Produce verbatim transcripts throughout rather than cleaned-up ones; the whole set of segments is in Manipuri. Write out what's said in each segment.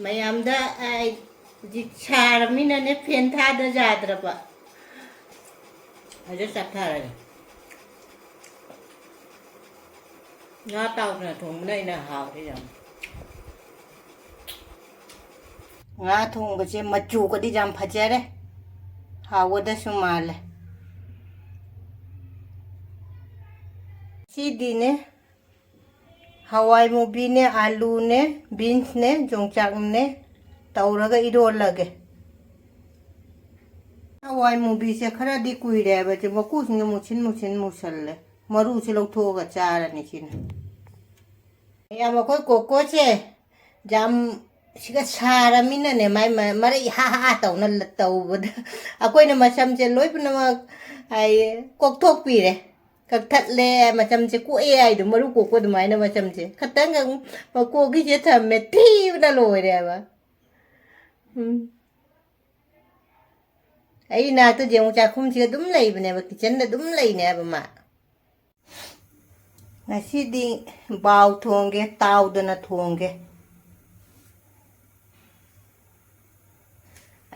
ꯃꯌꯥꯝꯗ ꯑꯩ ꯍꯧꯖꯤꯛ ꯁꯥꯔꯃꯤꯅꯅꯦ, ꯐꯦꯟ ꯊꯥꯗ ꯌꯥꯗ꯭ꯔꯕ꯫ ꯑꯗꯨ ꯆꯥꯊꯔꯒꯦ꯫ ꯉꯥ ꯇꯥꯎꯗꯅ ꯊꯣꯡꯕꯅ ꯑꯩꯅ ꯍꯥꯎꯔꯦ ꯌꯥꯝ꯫ ꯉꯥ ꯊꯣꯡꯕꯁꯦ ꯃꯆꯨꯒꯗꯤ ꯌꯥꯝ ꯐꯖꯔꯦ, ꯍꯥꯎꯒꯗꯁꯨ ꯃꯥꯜꯂꯦ꯫ ꯁꯤꯗꯤꯅꯦ, ꯍꯋꯥꯏ ꯃꯨꯕꯤꯅꯦ, ꯑꯥꯂꯨꯅꯦ, ꯕꯤꯟꯁꯅꯦ, ꯌꯣꯡꯆꯥꯛꯅꯦ ꯇꯧꯔꯒ ꯏꯔꯣꯜꯂꯒꯦ꯫ ꯍꯋꯥꯏ ꯃꯨꯕꯤꯁꯦ ꯈꯔꯗꯤ ꯀꯨꯏꯔꯦ ꯍꯥꯏꯕꯁꯦ, ꯃꯀꯨꯁꯤꯡꯗꯣ ꯃꯨꯁꯤꯟ ꯃꯨꯁꯤꯟ ꯃꯨꯁꯜꯂꯦ꯫ ꯃꯔꯨꯁꯦ ꯂꯧꯊꯣꯛꯑꯒ ꯆꯥꯔꯅꯤ ꯁꯤꯅ꯫ ꯌꯥꯝ ꯑꯩꯈꯣꯏ ꯀꯣꯀꯣꯁꯦ ꯌꯥꯝ ꯁꯤꯒ ꯁꯥꯔꯃꯤꯅꯅꯦ, ꯃꯥꯏ ꯃ-, ꯃꯔꯩ ꯍꯥ ꯍꯥ ꯇꯧꯅ ꯂ-, ꯇꯧꯕꯗ ꯑꯩꯈꯣꯏꯅ ꯃꯁꯝꯁꯦ ꯂꯣꯏ ꯄꯨꯝꯅꯃꯛ ꯍꯥꯏ ꯀꯣꯛꯊꯣꯛꯄꯤꯔꯦ, ꯀꯛꯊꯠꯂꯦ, ꯃꯁꯝꯁꯦ ꯀꯣꯛꯑꯦ ꯍꯥꯏꯗꯣ, ꯃꯔꯨ ꯀꯣꯛꯄ ꯑꯗꯨꯃꯥꯏꯅ ꯃꯁꯝꯁꯦ ꯈꯇꯪ ꯃꯀꯣꯛꯀꯤꯁꯦ ꯊꯝꯃꯦ, ꯊꯤꯕꯅ ꯂꯣꯏꯔꯦꯕ꯫ ꯎꯝ꯫ ꯑꯩ ꯏꯅꯥꯛꯇ ꯌꯦꯡꯉꯨ, ꯆꯥꯛꯈꯨꯝꯁꯤꯗ ꯑꯗꯨꯝ ꯂꯩꯕꯅꯦꯕ, ꯀꯤꯠꯆꯟꯗ ꯑꯗꯨꯝ ꯂꯩꯅꯦꯕ ꯃꯥ꯫ ꯉꯁꯤꯗꯤ ꯕꯥꯎ ꯊꯣꯡꯒꯦ, ꯇꯥꯎꯗꯅ ꯊꯣꯡꯒꯦ꯫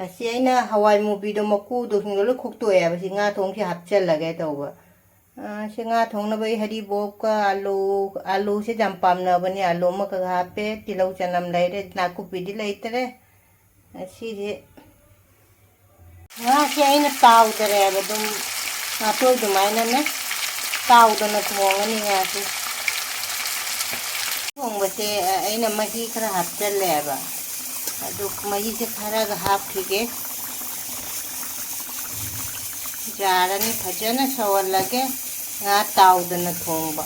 ꯑꯁꯤ ꯑꯩꯅ ꯍꯋꯥꯏ ꯃꯨꯕꯤꯗꯣ ꯃꯀꯨꯗꯣ ꯁꯤꯡꯗꯣ ꯂꯣꯏ ꯈꯣꯛꯇꯣꯛꯑꯦꯕ, ꯁꯤ ꯉꯥ ꯊꯣꯡꯁꯤ ꯍꯥꯞꯆꯜꯂꯒꯦ ꯇꯧꯕ꯫ ꯑ, ꯁꯤ ꯉꯥ ꯊꯣꯡꯅꯕ ꯑꯩ ꯍꯔꯤꯕꯣꯞꯀ ꯑꯥꯂꯨ, ꯑꯥꯂꯨꯁꯦ ꯌꯥꯝ ꯄꯥꯝꯅꯕꯅꯦ, ꯑꯥꯂꯨ ꯑꯃꯈꯛ ꯍꯥꯞꯄꯦ, ꯇꯤꯜꯍꯧ ꯆꯅꯝ ꯂꯩꯔꯦ, ꯅꯥꯀꯨꯞꯄꯤꯗꯤ ꯂꯩꯇ꯭ꯔꯦ꯫ ꯑꯁꯤꯁꯦ ꯉꯥꯁꯦ ꯑꯩꯅ ꯇꯥꯎꯗꯔꯦꯕ, ꯑꯗꯨꯝ ꯉꯥꯇꯣꯏ ꯑꯗꯨꯃꯥꯏꯅꯅꯦ ꯇꯥꯎꯗꯅ ꯊꯣꯡꯉꯅꯤ ꯉꯥꯁꯦ꯫ ꯊꯣꯡꯕꯁꯦ ꯑꯩꯅ ꯃꯍꯤ ꯈꯔ ꯍꯥꯞꯆꯜꯂꯦꯕ, ꯑꯗꯨ ꯃꯍꯤꯁꯦ ꯈꯔꯒ ꯍꯥꯞꯈꯤꯒꯦ꯫ ꯖꯥꯔ ꯑꯅꯤ ꯐꯖꯅ ꯁꯧꯍꯜꯂꯒꯦ, ꯉꯥ ꯇꯥꯎꯗꯅ ꯊꯣꯡꯕ꯫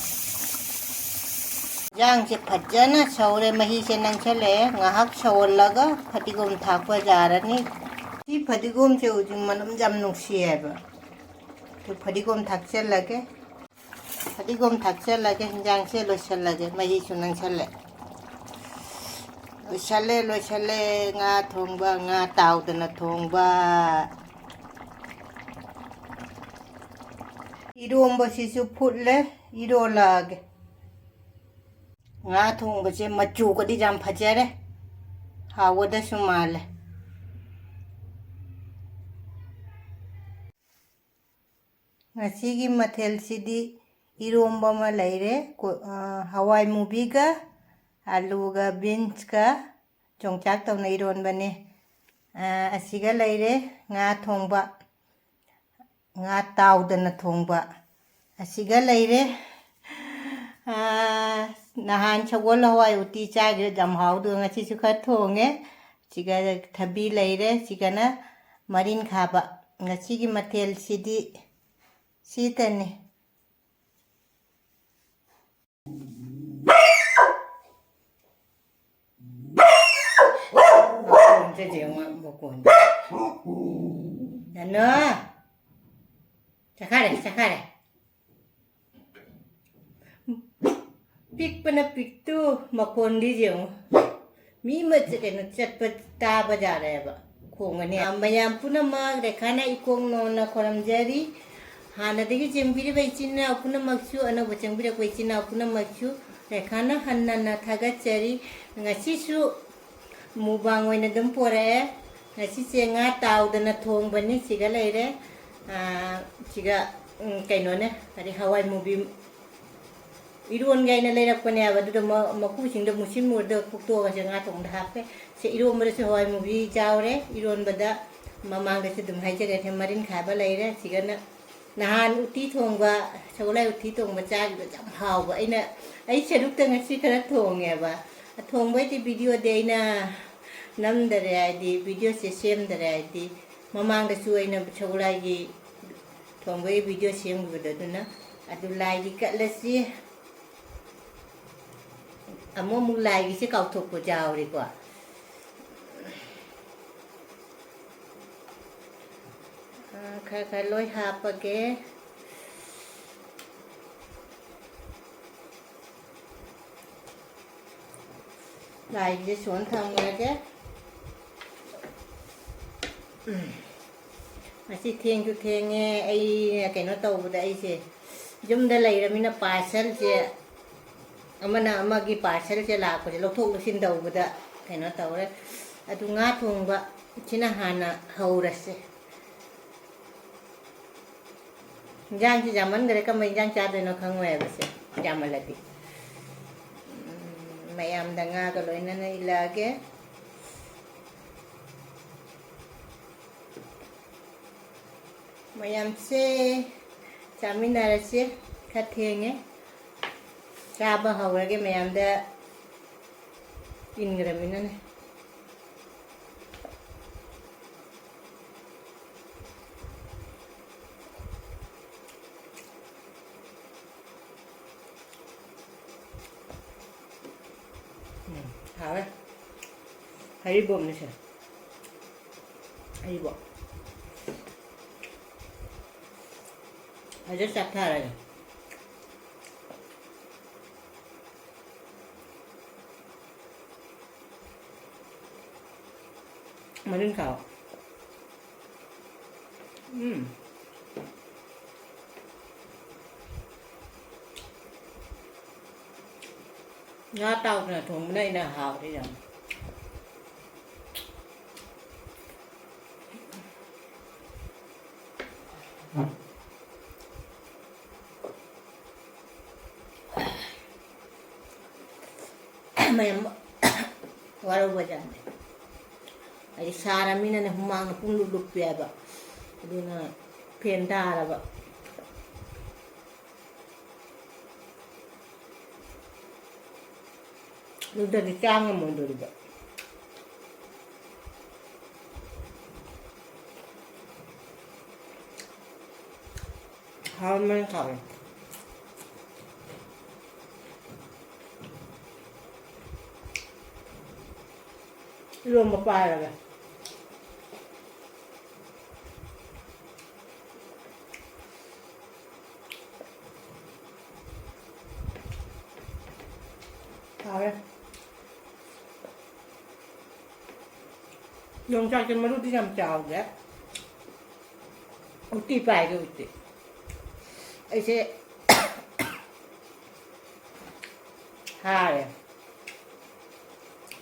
ꯏꯟꯖꯥꯡꯁꯦ ꯐꯖꯅ ꯁꯧꯔꯦ, ꯃꯍꯤꯁꯦ ꯅꯪꯁꯜꯂꯛꯑꯦ꯫ ꯉꯥꯏꯍꯥꯛ ꯁꯧꯍꯜꯂꯒ ꯐꯗꯤꯒꯣꯝ ꯊꯥꯛꯄ ꯌꯥꯔꯅꯤ꯫ ꯁꯤ ꯐꯗꯤꯒꯣꯝꯁꯦ ꯍꯧꯖꯤꯛ ꯃꯅꯝ ꯌꯥꯝ ꯅꯨꯡꯁꯤꯌꯦꯕ꯫ ꯑꯗꯨ ꯐꯗꯤꯒꯣꯝ ꯊꯥꯛꯆꯜꯂꯒꯦ꯫ ꯐꯗꯤꯒꯣꯝ ꯊꯥꯛꯆꯜꯂꯒꯦ, ꯏꯟꯖꯥꯡꯁꯦ ꯂꯣꯏꯁꯜꯂꯒꯦ, ꯃꯍꯤꯁꯨ ꯅꯪꯁꯜꯂꯦ꯫ ꯂꯣꯏꯁꯜꯂꯦ, ꯂꯣꯏꯁꯜꯂꯦ, ꯉꯥ ꯊꯣꯡꯕ, ꯉꯥ ꯇꯥꯎꯗꯅ ꯊꯣꯡꯕ꯫ ꯏꯔꯣꯝꯕꯁꯤꯁꯨ ꯐꯨꯠꯂꯦ, ꯏꯔꯣꯜꯂꯛꯑꯒꯦ꯫ ꯉꯥ ꯊꯣꯡꯕꯁꯦ ꯃꯆꯨꯒꯗꯤ ꯌꯥꯝ ꯐꯖꯔꯦ, ꯍꯥꯎꯒꯗꯁꯨ ꯃꯥꯜꯂꯦ꯫ ꯉꯁꯤꯒꯤ ꯃꯊꯦꯜꯁꯤꯗꯤ ꯏꯔꯣꯝꯕ ꯑꯃ ꯂꯩꯔꯦ, ꯀꯣ-, ꯑ, ꯍꯋꯥꯏ ꯃꯨꯕꯤꯒ, ꯑꯂꯨꯒ, ꯕꯤꯟꯁꯀ ꯌꯣꯡꯆꯥꯛ ꯇꯧꯅ ꯏꯔꯣꯟꯕꯅꯦ꯫ ꯑ, ꯑꯁꯤꯒ ꯂꯩꯔꯦ ꯉꯥ ꯊꯣꯡꯕ, ꯉꯥ ꯇꯥꯎꯗꯅ ꯊꯣꯡꯕ꯫ ꯑꯁꯤꯒ ꯂꯩꯔꯦ꯫ ꯑ, ꯅꯍꯥꯟ ꯁꯒꯣꯜ ꯍꯋꯥꯏ ꯎꯇꯤ ꯆꯥꯈꯤꯕ ꯌꯥꯝ ꯍꯥꯎꯗꯣ ꯉꯁꯤꯁꯨ ꯈꯔ ꯊꯣꯡꯉꯦ꯫ ꯁꯤꯒ ꯊꯕꯤ ꯂꯩꯔꯦ, ꯁꯤꯒꯅ ꯃꯔꯤꯟ ꯈꯥꯕ꯫ ꯉꯁꯤꯒꯤ ꯃꯊꯦꯜꯁꯤꯗꯤ ꯁꯤꯇꯅꯤ꯫ ꯃꯈꯣꯟꯁꯦ ꯌꯦꯡꯉꯣ, ꯃꯈꯣꯟꯁꯦ꯫ ꯅꯅꯨ! ꯆꯠꯈꯔꯦ, ꯆꯠꯈꯔꯦ꯫ ꯄꯤꯛꯄꯅ ꯄꯤꯛꯇꯨ, ꯃꯈꯣꯟꯗꯤ ꯌꯦꯡꯉꯨ꯫ ꯃꯤ ꯑꯃ ꯆ-, ꯀꯩꯅꯣ, ꯆꯠꯄ ꯇꯥꯕ ꯌꯥꯔꯦꯕ꯫ ꯈꯣꯡꯉꯅꯤ꯫ ꯃꯌꯥꯝ ꯄꯨꯝꯅꯃꯛ ꯔꯦꯈꯥꯅ ꯏꯀꯣꯛ ꯅꯧꯅ ꯈꯣꯏꯔꯝꯖꯔꯤ꯫ ꯍꯥꯟꯅꯗꯒꯤ ꯆꯦꯟꯕꯤꯔꯤꯕ ꯏꯆꯤꯟ ꯏꯅꯥꯎ ꯄꯨꯝꯅꯃꯛꯁꯨ, ꯑꯅꯧꯕ ꯆꯦꯟꯕꯤꯔꯛꯄ ꯏꯆꯤꯟ ꯏꯅꯥꯎ ꯄꯨꯝꯅꯃꯛꯁꯨ ꯔꯦꯈꯥꯅ ꯍꯟꯅ ꯍꯟꯅ ꯊꯥꯒꯠꯆꯔꯤ꯫ ꯉꯁꯤꯁꯨ ꯃꯨꯛꯕꯥꯡ ꯑꯣꯏꯅ ꯑꯗꯨꯝ ꯄꯣꯔꯛꯑꯦ꯫ ꯉꯁꯤꯁꯦ ꯉꯥ ꯇꯥꯎꯗꯅ ꯊꯣꯡꯕꯅꯤ꯫ ꯁꯤꯒ ꯂꯩꯔꯦ꯫ ꯑꯥ, ꯁꯤꯒ, ꯎꯝ, ꯀꯩꯅꯣꯅꯦ, ꯀꯔꯤ, ꯍꯋꯥꯏ ꯃꯨꯕꯤ ꯏꯔꯣꯟꯒꯦ ꯍꯥꯏꯅ ꯂꯩꯔꯛꯄꯅꯦꯕ꯫ ꯑꯗꯨꯗ ꯃ-, ꯃꯀꯨꯁꯤꯡꯗꯣ ꯃꯨꯁꯤꯟ ꯃꯨꯔꯗ ꯐꯨꯛꯇꯣꯛꯑꯒ ꯁꯦ ꯉꯥ ꯊꯣꯡꯕꯗ ꯍꯥꯞꯄꯦ꯫ ꯁꯦ ꯏꯔꯣꯟꯕꯗꯁꯨ ꯍꯋꯥꯏ ꯃꯨꯕꯤ ꯌꯥꯎꯔꯦ꯫ ꯏꯔꯣꯟꯕꯗ ꯃꯃꯥꯡꯗꯁꯨ ꯑꯗꯨꯝ ꯍꯥꯏꯖꯈ꯭ꯔꯦ, ꯁꯦ ꯃꯔꯤꯟ ꯈꯥꯕ ꯂꯩꯔꯦ꯫ ꯁꯤꯒꯅ ꯅꯍꯥꯟ ꯎꯇꯤ ꯊꯣꯡꯕ, ꯁꯒꯣꯜꯍꯋꯥꯏ ꯎꯇꯤ ꯊꯣꯡꯕ ꯆꯥꯈꯤꯕ ꯌꯥꯝ ꯍꯥꯎꯕ꯫ ꯑꯩꯅ, ꯑꯩ ꯁꯔꯨꯛꯇ ꯉꯁꯤ ꯈꯔ ꯊꯣꯡꯉꯦꯕ꯫ ꯊꯣꯡꯕꯩꯗꯤ videoꯗꯤ ꯑꯩꯅ ꯅꯝꯗꯔꯦ, ꯍꯥꯏꯗꯤ videoꯁꯦ ꯁꯦꯝꯗꯔꯦ, ꯍꯥꯏꯗꯤ ꯃꯃꯥꯡꯗꯁꯨ ꯑꯩꯅ ꯁꯒꯣꯜꯍꯋꯥꯏꯒꯤ ꯊꯣꯡꯕꯒꯤ video ꯁꯦꯝꯈꯤꯕꯗꯣ, ꯑꯗꯨꯅ ꯑꯗꯨ ꯂꯥꯏꯒꯤ ꯀꯠꯂꯁꯤ꯫ ꯑꯃꯨꯛ ꯑꯃꯨꯛ ꯂꯥꯏꯒꯤꯁꯦ ꯀꯥꯎꯊꯣꯛꯄ ꯌꯥꯎꯔꯦꯀꯣ꯫ ꯑ, ꯈꯔ ꯈꯔ ꯂꯣꯏ ꯍꯥꯞꯄꯒꯦ꯫ ꯂꯥꯏꯒꯤꯁꯦ ꯁꯣꯟ ꯊꯝꯈ꯭ꯔꯒꯦ꯫ ꯎꯝ꯫ ꯉꯁꯤ ꯊꯦꯡꯁꯨ ꯊꯦꯡꯉꯦ꯫ ꯑꯩꯅ ꯀꯩꯅꯣ ꯇꯧꯕꯗ, ꯑꯩꯁꯦ ꯌꯨꯝꯗ ꯂꯩꯔꯃꯤꯅ parcelꯁꯦ, ꯑꯃꯅ ꯑꯃꯒꯤ parcelꯁꯦ ꯂꯥꯛꯄꯁꯦ ꯂꯧꯊꯣꯛ ꯂꯧꯁꯤꯟ ꯇꯧꯕꯗ ꯀꯩꯅꯣ ꯇꯧꯔꯦ꯫ ꯑꯗꯨ ꯉꯥ ꯊꯣꯡꯕ ꯁꯤꯅ ꯍꯥꯟꯅ ꯍꯧꯔꯁꯦ꯫ ꯏꯟꯖꯥꯡꯁꯤ ꯌꯥꯝꯃꯟꯈ꯭ꯔꯦ, ꯀꯔꯝꯕ ꯏꯟꯖꯥꯡ ꯆꯥꯗꯣꯏꯅꯣ ꯈꯪꯉꯣꯏ ꯍꯥꯏꯕꯁꯦ, ꯌꯥꯝꯃꯜꯂꯗꯤ꯫ ꯎꯝ, ꯃꯌꯥꯝꯗ ꯉꯥꯒ ꯂꯣꯏꯅꯅ ꯏꯜꯂꯛꯑꯒꯦ꯫ ꯃꯌꯥꯝꯁꯦ ꯆꯥꯃꯤꯟꯅꯔꯁꯦ꯫ ꯈꯔ ꯊꯦꯡꯉꯦ꯫ ꯆꯥꯕ ꯍꯧꯔꯒꯦ, ꯃꯌꯥꯝꯗ ꯏꯟꯈ꯭ꯔꯃꯤꯅꯅꯦ꯫ ꯎꯝ, ꯍꯥꯎꯋꯦ꯫ ꯍꯔꯤꯕꯣꯞꯅꯤꯁꯦ꯫ ꯍꯔꯤꯕꯣꯞ꯫ ꯐꯖꯅ ꯆꯥꯊꯔꯒꯦ꯫ ꯃꯔꯤꯟ ꯈꯥꯎ꯫ ꯎꯝ꯫ ꯉꯥ ꯇꯥꯎꯗꯅ ꯊꯣꯡꯕꯅ ꯑꯩꯅ ꯍꯥꯎꯔꯦ ꯌꯥꯝ꯫ ꯃꯌꯥꯝ ꯋꯥꯔꯧꯕꯖꯥꯠꯅꯤ꯫ ꯍꯥꯏꯗꯤ ꯁꯥꯔꯃꯤꯅꯅꯦ ꯍꯨꯃꯥꯡꯅ ꯄꯨꯡꯂꯨꯞ ꯂꯨꯞꯄꯦ ꯍꯥꯏꯕ꯫ ꯑꯗꯨꯅ ꯐꯦꯟ ꯊꯥꯔꯕ꯫ ꯑꯗꯨꯗꯗꯤ ꯆꯥ ꯉꯝꯃꯣꯏꯗꯣꯔꯤꯕ꯫ ꯍꯥꯎꯃꯟ ꯍꯥꯎꯋꯦ꯫ ꯏꯔꯣꯝꯕ ꯄꯥꯏꯔꯒ꯫ ꯍꯥꯎꯔꯦ꯫ ꯌꯣꯡꯆꯥꯛꯁꯦ ꯃꯔꯨꯗꯤ ꯌꯥꯝ ꯆꯥꯎꯗꯦ꯫ ꯎꯇꯤ ꯄꯥꯏꯒꯦ ꯎꯇꯤ꯫ ꯑꯩꯁꯦ ꯍꯥꯔꯦ꯫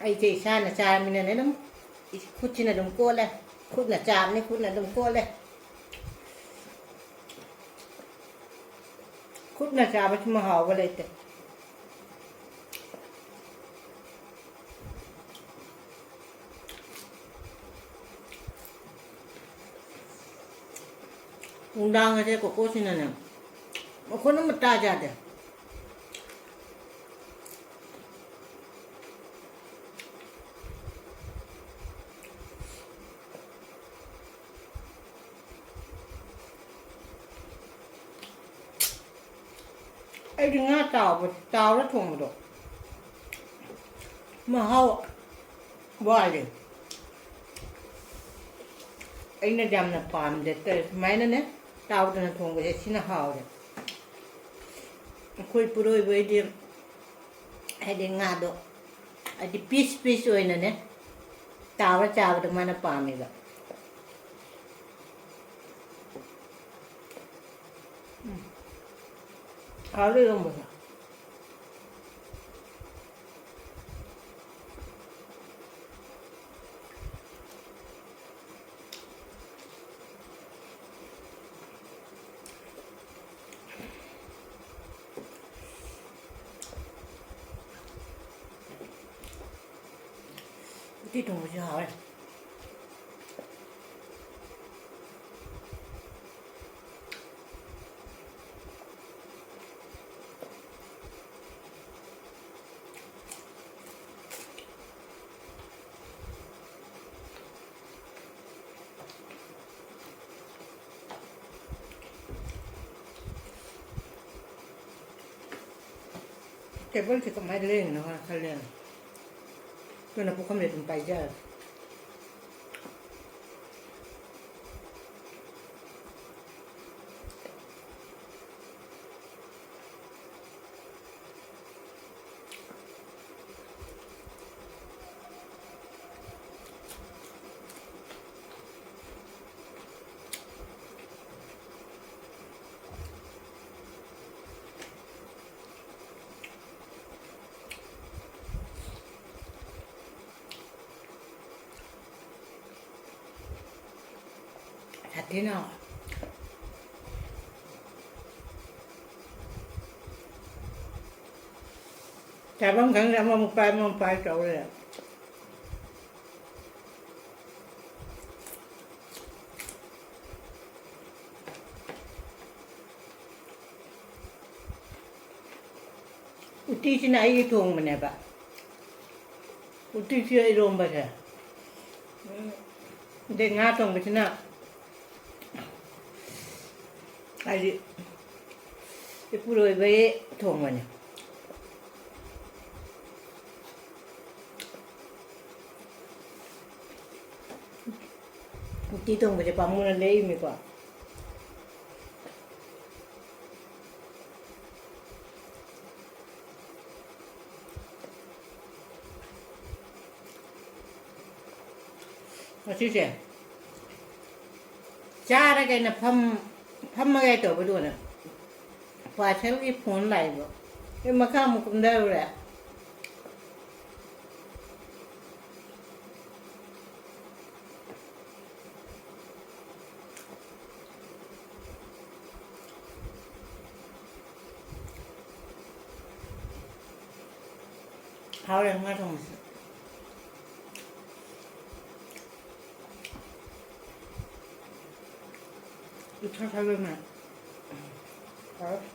ꯑꯩꯁꯦ ꯏꯁꯥꯅ ꯆꯥꯔꯃꯤꯅꯅꯦ ꯑꯗꯨꯝ ꯈꯨꯠꯁꯤꯅ ꯑꯗꯨꯝ ꯀꯣꯠꯂꯦ꯫ ꯈꯨꯠꯅ ꯆꯥꯕꯅꯤ, ꯈꯨꯠꯅ ꯑꯗꯨꯝ ꯀꯣꯠꯂꯦ꯫ ꯈꯨꯠꯅ ꯆꯥꯕꯁꯤꯃ ꯍꯥꯎꯕ ꯂꯩꯇꯦ꯫ ꯅꯨꯡꯗꯥꯡ ꯑꯁꯦ ꯀꯣꯀꯣꯁꯤꯅꯅꯦ ꯃꯈꯣꯟ ꯑꯃ ꯇꯥ ꯌꯥꯗꯦ꯫ ꯑꯩꯗꯤ ꯉꯥ ꯇꯥꯎꯕ, ꯇꯥꯎꯔ ꯊꯣꯡꯕꯗꯣ ꯃꯍꯥꯎ ꯋꯥꯠꯂꯦ꯫ ꯑꯩꯅ ꯌꯥꯝꯅ ꯄꯥꯝꯗꯦ꯫ ꯁꯨꯃꯥꯏꯅꯅꯦ ꯇꯥꯎꯗꯅ ꯊꯣꯡꯕꯁꯦ ꯁꯤꯅ ꯍꯥꯎꯔꯦ꯫ ꯑꯩꯈꯣꯏ ꯄꯨꯔꯣꯏꯕꯩꯗꯤ ꯍꯥꯏꯗꯤ ꯉꯥꯗꯣ ꯍꯥꯏꯗꯤ ꯄꯤꯁ ꯄꯤꯁ ꯑꯣꯏꯅꯅꯦ ꯇꯥꯎꯔ ꯆꯥꯕꯗꯣ ꯃꯥꯅ ꯄꯥꯝꯃꯦꯕ꯫ ꯎꯝ꯫ ꯍꯥꯎꯔꯦ ꯏꯔꯣꯝꯕꯁꯦ꯫ ꯎꯇꯤ ꯊꯣꯡꯕꯁꯨ ꯍꯥꯎꯔꯦ꯫ ꯇꯦꯕꯜꯁꯦ ꯀꯃꯥꯏꯅ ꯂꯦꯡꯉꯤꯅꯣ ꯈꯔ ꯈꯜꯂꯦ꯫ ꯑꯗꯨꯅ ꯄꯨꯈꯝꯁꯦ ꯑꯗꯨꯝ ꯄꯥꯏꯖꯔꯦ꯫ ꯊꯤꯅ ꯍꯥꯎꯋꯦ꯫ ꯆꯥꯐꯝ ꯈꯪꯗꯦ, ꯑꯃꯃꯨꯛ ꯄꯥꯏ, ꯑꯃꯃꯨꯛ ꯄꯥꯏ ꯇꯧ ꯂꯩꯔꯦ꯫ ꯎꯇꯤꯁꯤꯅ ꯑꯩꯒꯤ ꯊꯣꯡꯕꯅꯦꯕ꯫ ꯎꯇꯤꯁꯤ, ꯏꯔꯣꯝꯕꯁꯦ꯫ ꯎꯝ, ꯑꯗꯩ ꯉꯥ ꯊꯣꯡꯕꯁꯤꯅ, ꯍꯥꯏꯗꯤ, ꯏꯄꯨꯔꯣꯏꯕꯒꯤ ꯊꯣꯡꯕꯅꯦ꯫ ꯎꯇꯤ ꯊꯣꯡꯕꯁꯦ ꯄꯥꯝꯃꯨꯅ ꯂꯩꯔꯤꯅꯤꯀꯣ꯫ ꯉꯁꯤꯁꯦ ꯆꯥꯔꯒꯦꯅ ꯐꯝ-, ꯐꯝꯃꯒꯦ ꯇꯧꯕꯗꯨꯒꯅꯦ, ꯄꯥꯔꯁꯦꯜꯒꯤ ꯐꯣꯟ ꯂꯥꯛꯏꯕ꯫ ꯑꯩ ꯃꯈꯥ ꯑꯃꯨꯛ ꯀꯨꯝꯊꯔꯨꯔꯦ꯫ ꯍꯥꯎꯔꯦ ꯉꯥ ꯊꯣꯡꯕꯁꯦ꯫ ꯏꯊꯥ ꯊꯥꯖꯅ꯫ ꯍꯥꯎꯔꯦ꯫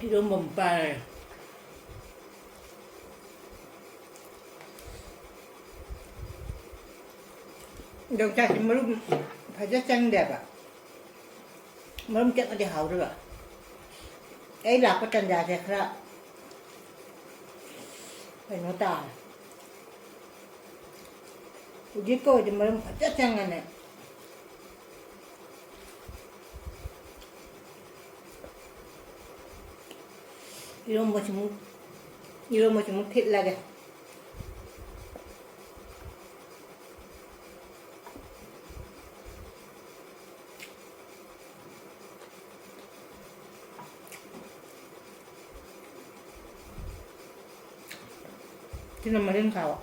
ꯏꯔꯣꯝꯕ ꯑꯃ ꯄꯥꯏꯔꯦ꯫ ꯌꯣꯡꯆꯥꯛꯁꯤ ꯃꯔꯨ ꯐꯖ ꯆꯪꯗꯦꯕ꯫ ꯃꯔꯨꯝ ꯆꯪꯉꯗꯤ ꯍꯥꯎꯗꯣꯏꯕ꯫ ꯑꯩ ꯂꯥꯛꯄ ꯇꯟꯖꯥꯁꯦ ꯈꯔ ꯀꯩꯅꯣ ꯇꯥꯔꯦ꯫ ꯍꯧꯖꯤꯛꯀ ꯑꯣꯏꯗꯤ ꯃꯔꯨꯝ ꯐꯖ ꯆꯪꯉꯅꯤ꯫ ꯏꯔꯣꯝꯕꯁꯤꯃꯨꯛ, ꯏꯔꯣꯝꯕꯁꯤꯃꯨꯛ ꯊꯤꯠꯂꯒꯦ꯫ ꯁꯤꯅ ꯃꯔꯤꯟ ꯈꯥꯕ꯫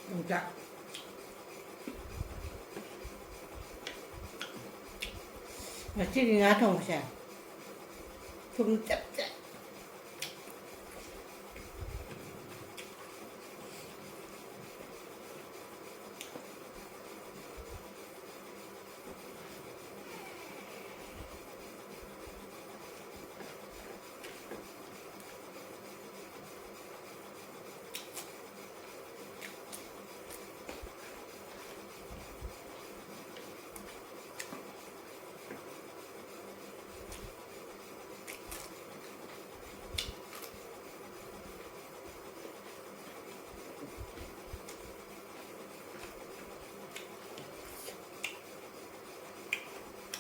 ꯌꯣꯡꯆꯥꯛ꯫ ꯉꯁꯤꯒꯤ ꯉꯥ ꯊꯣꯡꯕꯁꯦ ꯊꯨꯝ ꯆꯞ ꯆꯞ꯫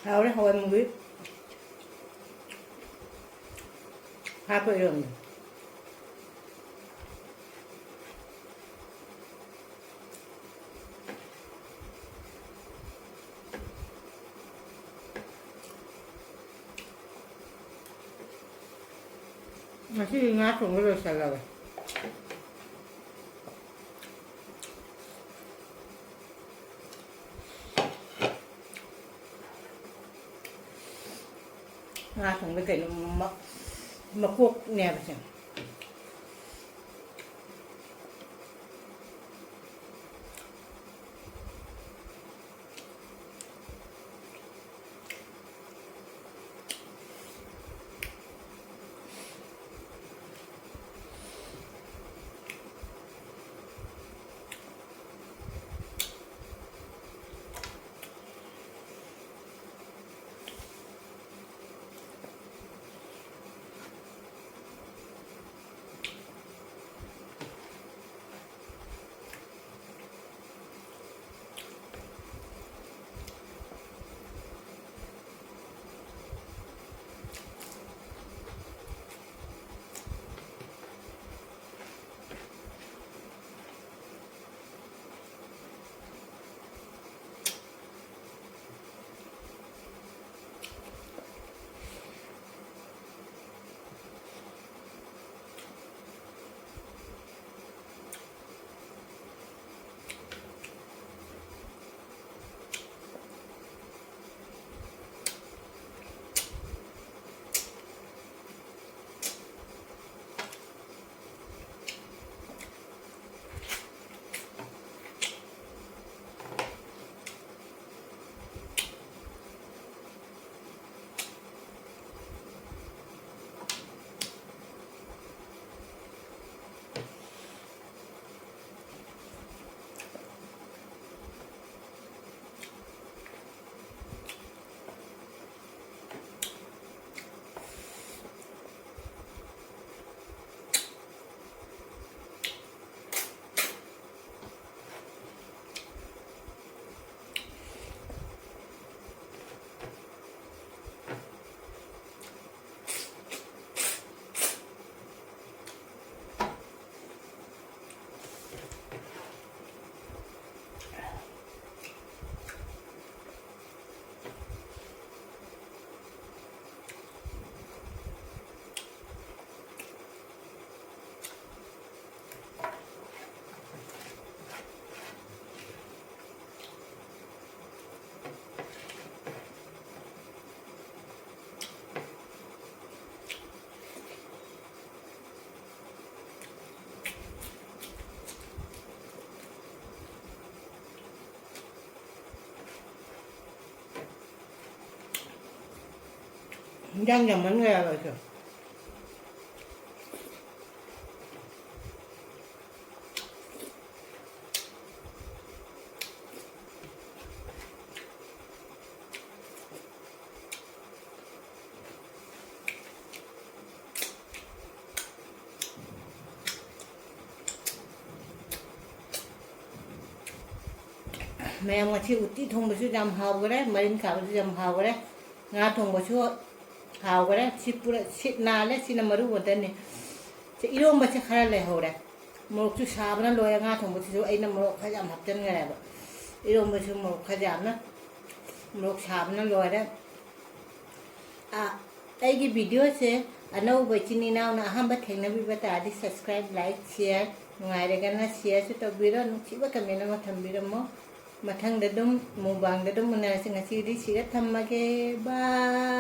ꯍꯥꯎꯔꯦ ꯍꯋꯥꯏ ꯃꯨꯕꯤ꯫ ꯍꯥꯞꯄ ꯏꯔꯣꯝꯕ꯫ ꯉꯁꯤꯗꯤ ꯉꯥ ꯊꯣꯡꯕ ꯂꯣꯏꯁꯜꯂꯒꯦ꯫ ꯉꯥ ꯊꯣꯡꯕ ꯀꯩꯅꯣ ꯃ-, ꯃꯀꯣꯛꯅꯦꯕꯁꯦ꯫ ꯏꯟꯖꯥꯡ ꯌꯥꯝꯃꯟꯈ꯭ꯔꯦ ꯍꯥꯏꯕ ꯑꯩꯁꯨ꯫ ꯃꯌꯥꯝ, ꯉꯁꯤ ꯎꯇꯤ ꯊꯣꯡꯕꯁꯨ ꯌꯥꯝ ꯍꯥꯎꯈꯔꯦ, ꯃꯔꯤꯟ ꯈꯥꯕꯁꯨ ꯌꯥꯝ ꯍꯥꯎꯈꯔꯦ, ꯉꯥ ꯊꯣꯡꯕꯁꯨ ꯍꯥꯎꯈꯔꯦ꯫ ꯁꯤ ꯄꯨꯔꯥ ꯁꯤꯠ ꯅꯥꯜꯂꯦ, ꯁꯤꯅ ꯃꯔꯨ ꯉꯥꯛꯇꯅꯤ꯫ ꯁꯤ ꯏꯔꯣꯝꯕꯁꯦ ꯈꯔ ꯂꯩꯍꯧꯔꯦ꯫ ꯃꯣꯔꯣꯛꯁꯨ ꯁꯥꯕꯅ ꯂꯣꯏꯔꯦ, ꯉꯥ ꯊꯣꯡꯕꯁꯤꯁꯨ ꯑꯩꯅ ꯃꯣꯔꯣꯛ ꯈꯔ ꯌꯥꯝ ꯍꯥꯞꯆꯤꯟꯈ꯭ꯔꯦꯕ꯫ ꯏꯔꯣꯝꯕꯁꯨ ꯃꯣꯔꯣꯛ ꯈꯔ ꯌꯥꯝꯅ, ꯃꯣꯔꯣꯛ ꯁꯥꯕꯅ ꯂꯣꯏꯔꯦ꯫ ꯑꯥ, ꯑꯩꯒꯤ videoꯁꯦ ꯑꯅꯧꯕ ꯏꯆꯤꯟ ꯏꯅꯥꯎꯅ ꯑꯍꯥꯟꯕ ꯊꯦꯡꯅꯕꯤꯕ ꯇꯥꯔꯗꯤ subscribe, like, share, ꯅꯨꯡꯉꯥꯏꯔꯒꯅ shareꯁꯨ ꯇꯧꯕꯤꯔꯣ, ꯅꯨꯡꯁꯤꯕ comment ꯑꯃ ꯊꯝꯕꯤꯔꯝꯃꯣ꯫ ꯃꯊꯪꯗ ꯑꯗꯨꯝ mukbangꯗ ꯑꯗꯨꯝ ꯎꯅꯔꯁꯤ꯫ ꯉꯁꯤꯒꯤꯗꯤ ꯁꯤꯒ ꯊꯝꯃꯒꯦ꯫ Bye꯫